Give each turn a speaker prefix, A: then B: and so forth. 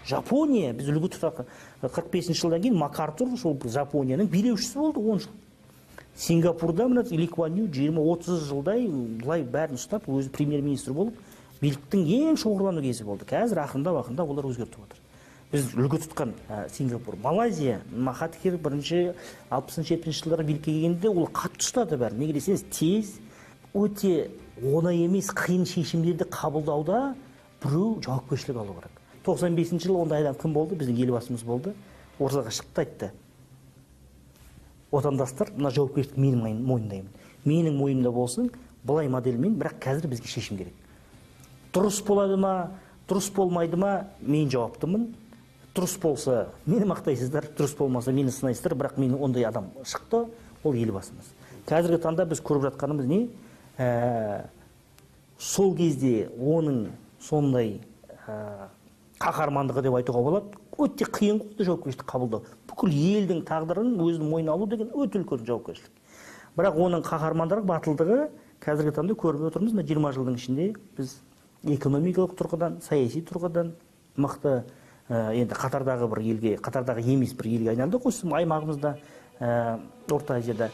A: Жапония, біз үлгі тұтатын 45 жылдан кейін МакАртур сол Жапонияның билеушісі болды 10 жыл. Сингапурда мына Ли Куан Ю 20-30 жылдай былай бәрін ұстап, өзі премьер-министр болып, биліктің ең шоғырлану кезі болды. Қазір ақырындап олар өзгертіп отыр. Біз үлгі тұтқан Сингапур, Малайзия, Махатхир бірінші 60-70 жылдары билікке келгенде ол қатты ұстады бәрін. Неге десеңіз, тез, өте оңай емес қиын шешімдерді қабылдауда біреу жауапкершілік алу керек. 95 жылы ондай адам кім болды? Біздің елбасымыз болды. Ортаға шықты, айтты. Отандастар, мына жауапкершілік менің мойнымдаймын. Менің мойнымда болсын, былай модельмен, бірақ қазір бізге шешім керек. Дұрыс болады ма, дұрыс болмайды ма, мен жауаптымын. Дұрыс болса, мені мақтайсыздар, дұрыс болмаса, мені сынайсыздар, бірақ мен ондай адам шықты, ол елбасымыз. Қазіргі таңда біз көріп жатқанымыз не? Сол кезде оның сондай қаһармандығы деп айтуға болады. Өте қиын ғой жауапкершілік қабылдау. Бүкіл елдің тағдырын өзінің мойнына алу деген өте үлкен жауапкершілік. Бірақ оның қаһармандығы, батылдығы қазіргі таңда көріп отырмыз. Мына 20 жылдың ішінде біз экономикалық тұрғыдан, саяси тұрғыдан мықты, енді қатардағы бір елге, қатардағы емес бір елге айналдық осы аймағымызда, Орта Азияда.